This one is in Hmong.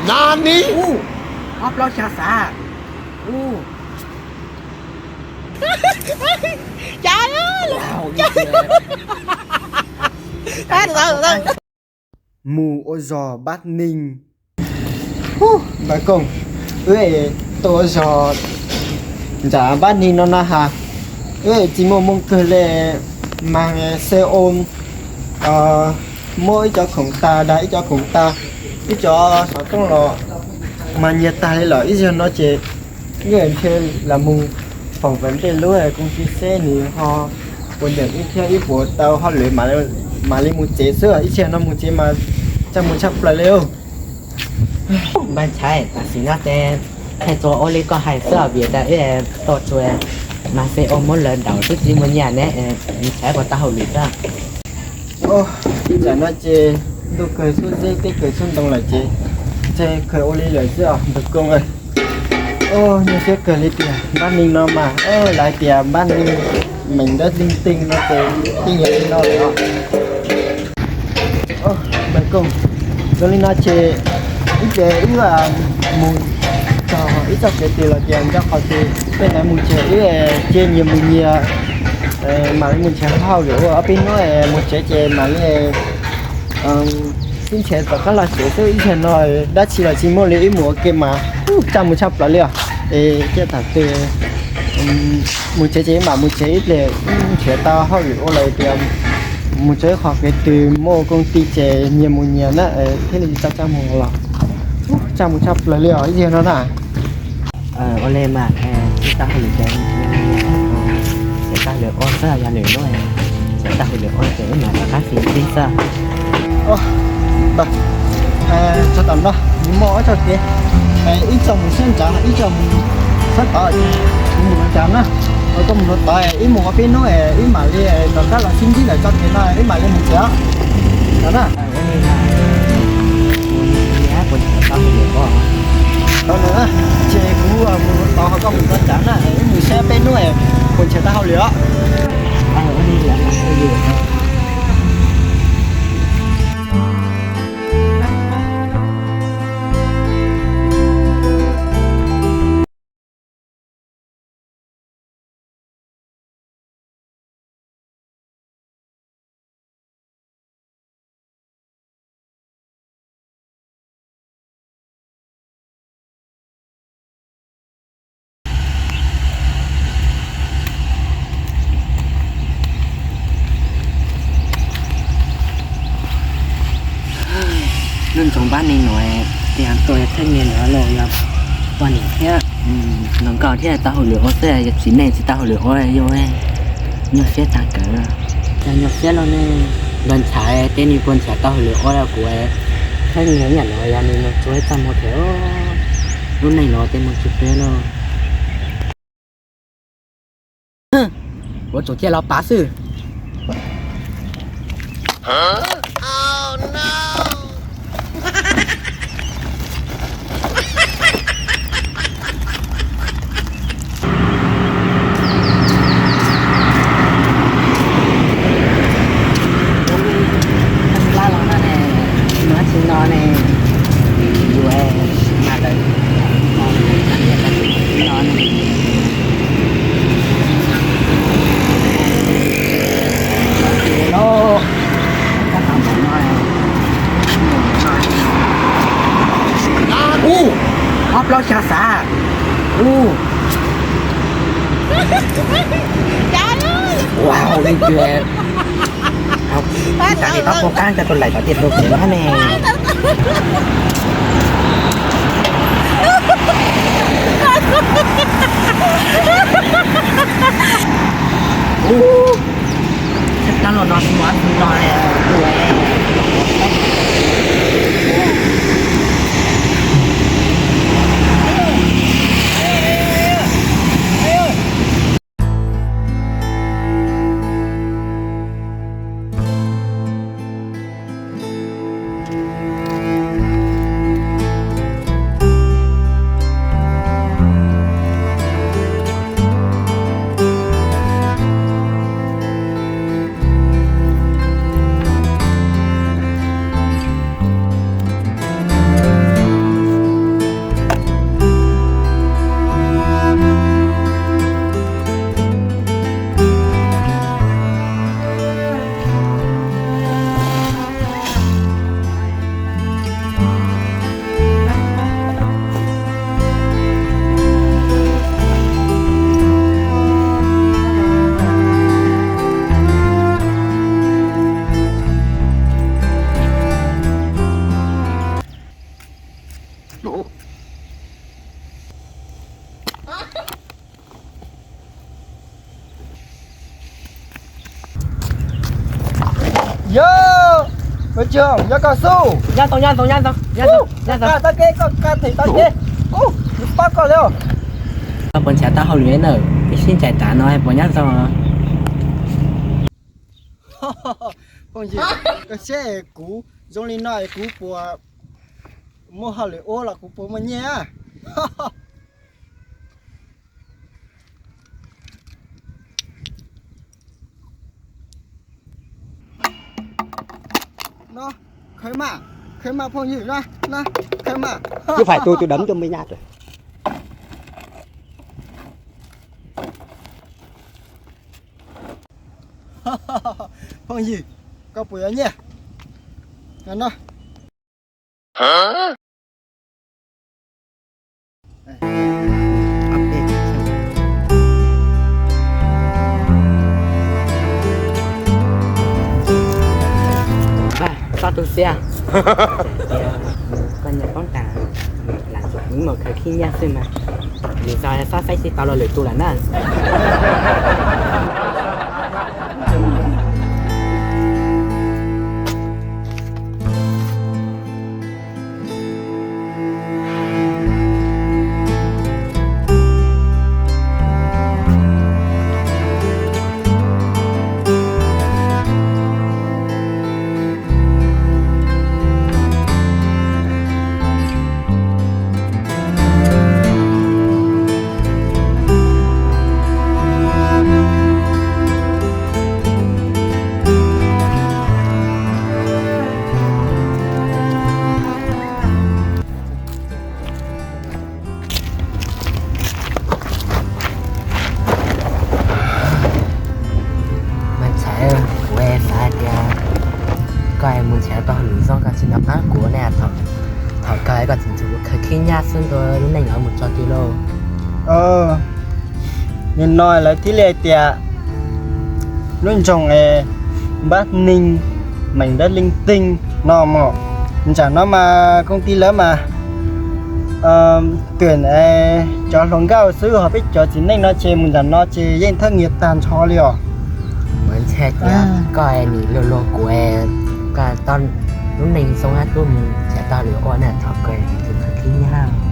Nani? Ub, ob plaub xya xav. Ub. Cas, mus ua zog Npab Neeg. Npawg Kooj, wb tuaj ua zog nram Npab Neeg no na has, wb tsis muaj moo kawg li, mas xe ôm muab ib co khoom tas, dag ib co khoom tas, ib co xov tooj los mas nyiag tag li lawm. Ib zaug no ces wb ntshe lam mus phỏng vấn tej lub công ty seb nws ho puas nyeem wb thiab wb puas tau hauj lwm mam li mus tsev xwb. Ib zaug no mus tsev mas txaj muag tshaj plaws li. Npawg ntxhais, tam sim no ces txhais txog ua li koj hais xwb vim tias wb tuaj tsuas mas xe ôm muab lawv ntaus twb tsis muaj nyiaj ne, npawg ntxhais puas tau hauj lwm xwb? Tam no ces ntuj kawg xub zeb teb kawg xub ntoo lawm ces ntshe kawg ua li lawm xwb os npawg Kooj. Nyuaj siab kawg li tiag, Npab Neeg no mas lawv hais tias Npab Neeg meem dawb leeg teeg no ces yeej yog li no lawm os. Npawg Kooj, zoo li no ces ib pliag wb mus txog ib txoj kev twg los tias nco qhov twg peb lawv mus ces wb cia nyias mus nyias, mam li mus nrhiav hauj lwm ua ob peb hnub mus tsev ces mam li sib nrhiav tom qab los tsev xwb. Ib zaug no dab tsi los tsis muaj li, wb mus ua ke mas txaj muag tshaj plaws li os. Es thiaj tham tias mus tsev ces wb mam mus tsev, ib pliag wb nrhiav tau hauj lwm ua lawm tias mus txog ib qhov kev twg muaj công ty ces nyias mus nyias na, thiaj li tau txaj muag los. Txaj muag tshaj plaws li os ib zaug no na. Ua li mas tsis tau hauj lwm ces tsis tau hauj lwm ua xwb, yog lwm hnub tsis tau hauj lwm ua ces wb mam rov qab sib ntsib xwb. Txog tom no nws muaj ob txoj kev, ib txoj mus sab nraud, ib txoj mus sab tod, kuv mus rau nraud na. Koj mus rau tod, wb mus ua peb hnub wb mam li rov qab los sib ntsib ntawm txoj kev no, wb mam li mus tsev os. Tod na. Tod no na, ces kuv mus rau tod ho koj mus rau nraud na, wb mus saib peb hnub puas nrhiav tau hauj lwm os. Lub nroog Npab Neeg no tias tuaj thawj niag no los yog poj niam thiab hluas nkauj thiab tau hauj lwm ua xwb, yog txiv neej tsis tau hauj lwm ua yus nyuaj siab tag kawg. Yog nyuaj siab los ne, npawg ntxhais tej nws puas nrhiav tau hauj lwm ua rau kuv thawj niag no yog nws tsuas txaj muag thiab. Lub neej no tej mus tsis peb los. Kuv tsum cia los pav xwb. Ub, ob plaub xya xav. Ub, ua li tias tag li tau poj kab coj tus laim tom tiaj rau kev no ne. Ub, tag los no xwb no. Yog, Pov Tswv, yog koj xwb. Nyob zoo, nyob zoo, nyob zoo, nyob zoo, nyob zoo. Koj tau kev, koj tau them tau kev. Kuv pab koj li. Koj puas nrhiav tau hauj lwm na? Peb sib ncaim tas no puas nyob zoo? Phooj ywg, koj saib kuv zoo li no es kuv puas muaj hauj lwm ua los kuv puas muaj nyiaj? No, khawb mas, khawb mas phooj ywg, no, khawb mas. Chứ phải tôi tôi đấm cho mày nhát rồi. Phooj ywg, koj puas yuav nyiaj? No. Txhob tu siab, koj nyiaj poob tas, lam tsum kuv mus khaws khib nyiab xwb mas. Lwm zaus xob saib tsis tau los lwm tus lawm na. Mas ntxhais, kuv xav hais tias koj mus nrhiav tau hauj lwm zoo koj tsis nco qab kuv ne. Thaum kawg koj tseem tsum kuv khaws khib nyiab xwb ntua lub neej los mus tso twg lauj? Nim no lawv thiaj li hais tias lub nroog es npab neeg meem npab leej teeg no mog. Ntsam no mas koom tij lawv mas twm cov hluas nkauj xwb, ho peb cov txiv neej no ces mus ntsam no ces yeej thawj nyias tag nrho li os. Ua ntshai tias koj nim luag luag kuv, koj tau lub neej zoo ab tub mus nrhiav tau lwm ua na, thov koj tus khaws khib nyiab.